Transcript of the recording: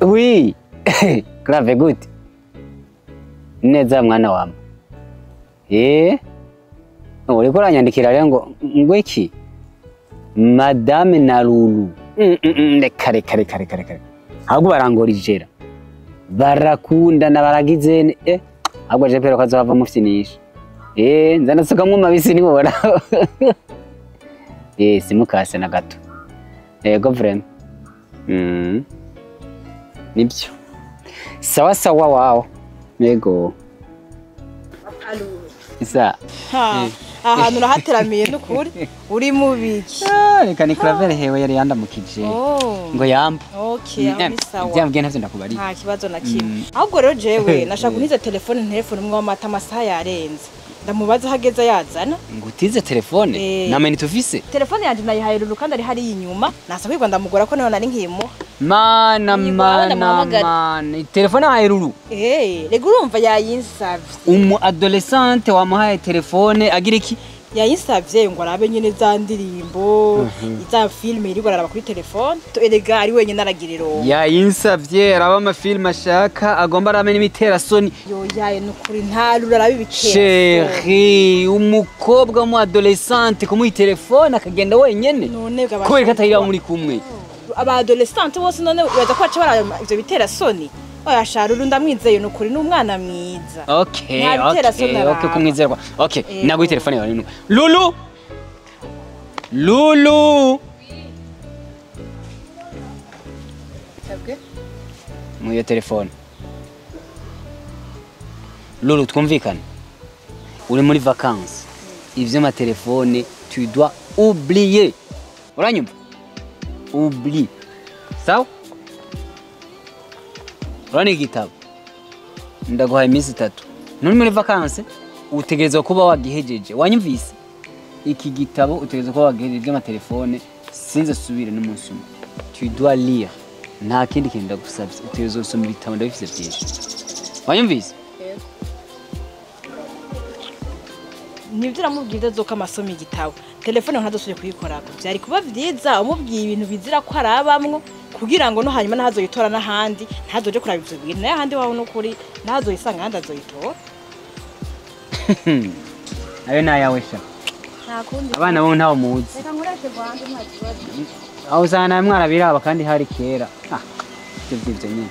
Oui, grave gute. Neza mwana wama. Eh? Uriko uranyandikira rero ngo iki? Madame na Lulu. Reka reka reka reka reka. Ahubwo barangorijera. Barakundana baragize ahubwo je pero kazova mufyinisha. Nzanasukamwo mabisi ni wora. Simukase na gato. Yego vraiment. Nibyo. Sawa sawa wao. Yego. Allo. Isa. Ha. Ahantu urahateramiye n'ukuri uri mubiki. Reka ni Claver hewe yari yandamukije. Ngo yamba. Okay, aho sawa. Ibyambwiye ntavyo ndakubariye. Nta kibazo na kimwe. Ahubwo rero jewe nashaka kuntiza telefone umwe w'amata amasaha yarenze. Ndamubaza hageze yazana. Ngo utize telefone? Na meni tufise? Telefone yanje nayihaye Lulu kandi ari hari inyuma. Nasa kwirwa ndamugora ko nayo nari nkimuha. Mana mana mana. Telefone yahaye Lulu. Rega urumva yayinsavye. Umu adolescente wamuhaye telefone agira iki? Yayinsavye ngo arabe nyene za ndirimbo, za filme iriko araraba kuri telefone. Erega ari wenyene aragira irongo. Yayinsavye araba ama film ashaka, agomba arabe n'imitera soni. Yo yaye nukuri nta Lulu araba ibikera. Chérie, umukobwa mu adolescente kumuha telefone akagenda wenyene. None kubera katahira muri kumwe. Aba adolescente bose none baza kwaca baraba ivyo bitera soni. Oya Lulu ndamwizeye nukuri n'umwana mwiza. Okay, okay, kumwizerwa. Okay, naguha telefone yawe nuko. Lulu! Lulu! Sabwe? Muyo telefone. Lulu twumvikane. Uri muri vacances. Ivyo ma telefone tu dois oublier. Uranyumva? Oublie. Sawa? Urani igitabo. Ndaguhaye iminsi 3. Nuri muri vacances utegerezwa kuba wagihejeje. Wanyumvise? Iki gitabo utegerezwa kuba wagihejeje ama telefone sinze subire n'umunsi umwe. Tu dois lire. Nta kindi kintu ndagusabye. Utegerezwa gusoma ibitabo ndabifise byinshi. Wanyumvise? Yego. Nibyo uramubwira azoka amasoma igitabo. Telefone ntadosubye kuyikorako. Byari kuba vyiza umubwiye ibintu bizira ko arabamwo kugira ngo no hanyuma ntazoyitora n'ahandi, ntazoje kuraba ivyo bintu. Naye ahandi wawe n'ukuri ntazoyisanga ahandi azoyitora. Ayo nayawe sha. Nta kundi. Abana bo ntawo muzi. Reka nkoreshe bwanze nta kibazo. Aho usanga namwe mwarabiraba kandi hari kera. Ivyo vyivyo nyene.